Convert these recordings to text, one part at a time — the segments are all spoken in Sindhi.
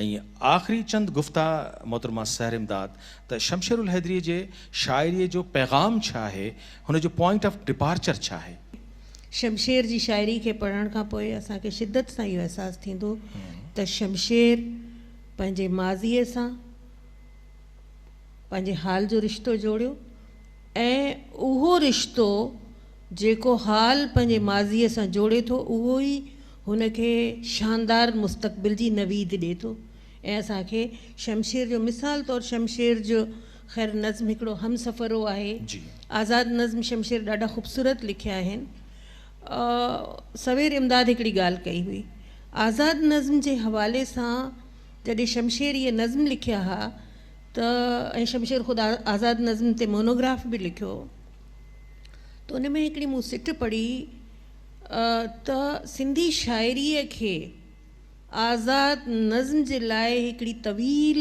۽ آخري چند گفتا محترمه سحر امداد ته شمشيرالحيدريء جي شاعريء جو پيغام ڇا آهي، هن جو پوائنٽ آف ڊپارچر ڇا آهي؟ شمشير جي شاعري کي پڙهڻ کان پوء اسان کي شدت سان اهو احساس ٿيندو ته شمشير پنهنجي ماضيء سان پنهنجي حال جو رشتو جوڙيو ۽ اهو رشتو جيڪو حال پنهنجي ماضيء سان جوڙي ٿو اهو ئي هن کي شاندار مستقبل جي نويد ڏئي ٿو ۽ اسان کي شمشير جو مثال طور شمشير جو خير نظم هڪڙو همسفرو آهي آزاد نظم شمشير ڏاڍا خوبصورت لکيا آهن سوير امداد هڪڙي ڳالهه ڪئي هئي آزاد نظم جي حوالي سان جڏهن شمشير اهي نظم لکيا ها ته ۽ شمشير خود آزاد نظم تي مونوگراف به لکيو ته ان ۾ هڪڙي مون سٽ پڙهي ته سنڌي شاعريء کي آزاد نظم جي لاء هڪڙي طويل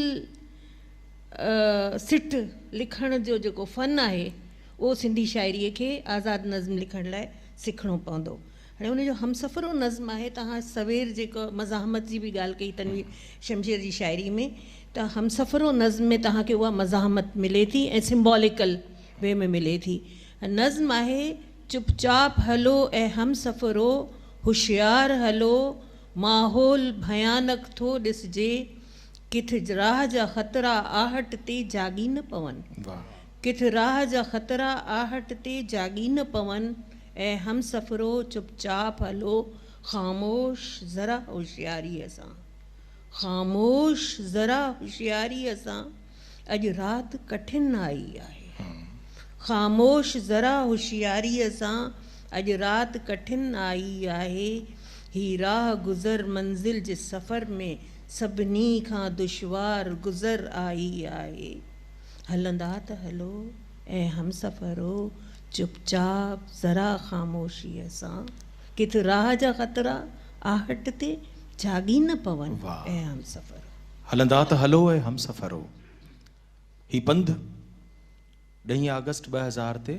سٽ لکڻ جو جيڪو فن آهي اهو سنڌي شاعريء کي آزاد نظم لکڻ لاء سکڻو پوندو. هاڻي ان جو همسفرو نظم آهي توهان سوير جيڪو مزاحمت جي به ڳالهه ڪئي تنوير شمشير جي شاعري ۾ ته همسفرو نظم ۾ توهان کي اها مزاحمت ملي ٿي ۽ سمبوليڪل وي ۾ ملي ٿي. نظم آهي چپ چاپ هلو اي همسفرو هوشيار هلو ماحول ڀيانڪ ٿو ڏسجي ڪٿ راهه جا خطرا آهٽ تي جاڳي نه پون ڪٿ راهه جا خطرا آهٽ تي جاڳي نه پون اي همسفرو چپ چاپ هلو خاموش ذرا هوشياريء سان خاموش ذرا هوشياريء سان اڄ رات ڪٺن آئي آهي خاموش ذرا هوشياريء سان اڄ رات ڪٺن آئي آهي هي راهه گذر منزل جي سفر ۾ سڀني کان دشوار گذر آئي آهي هلندا ته هلو اي همسفرو چپ چاپ ذرا خاموشيء سان ڪٿ راهه جا خطرا آهٽ تي جاڳي نه پون اي همسفرو. هلندا ته هلو اي همسفرو. هي پنڌ ڏهين آگسٽ 2000 تي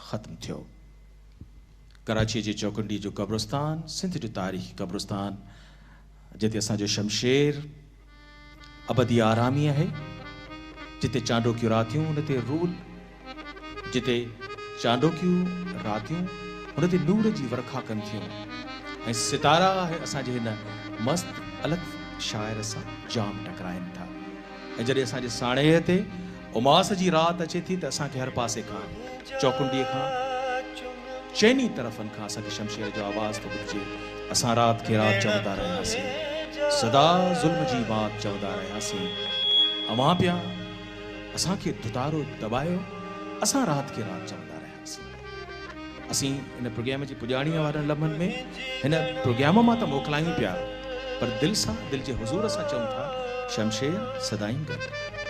ختم ٿيو. ڪراچيء جي چوکنڊي جو قبرستان، سنڌ جو تاريخي قبرستان، جتي اسان جو شمشير ابدي آرامي آهي، جتي چانڊوڪيون راتيون ان تي رول، جتي چانڊوڪيون راتيون هن تي نور جي ورکا ڪن ٿيون ۽ ستارا اسان جي هن مست الڳ شاعر سان جام ٽڪرائن ٿا ۽ جڏهن اسان جي ساڻيهه تي اماس جي رات اچي ٿي ته اسان کي هر پاسي کان چوڪنڊيء کان چئني طرفن کان اسان کي شمشير جو آواز ٿو ٻڌجي. اسان رات کي رات چوندا رهياسين، سدا ظلم جي مات چوندا رهياسين. اوهان پيا اسان کي ڌتارو دٻايو، اسان رات کي رات چوندا رهياسين. اسين هن پروگرام جي پڄاڻيء وارن لمحن ۾ هن پروگرام مان ته موڪلايون پيا، پر دل سان، دل جي حضور سان چئون ٿا، شمشير سدائين گڏ.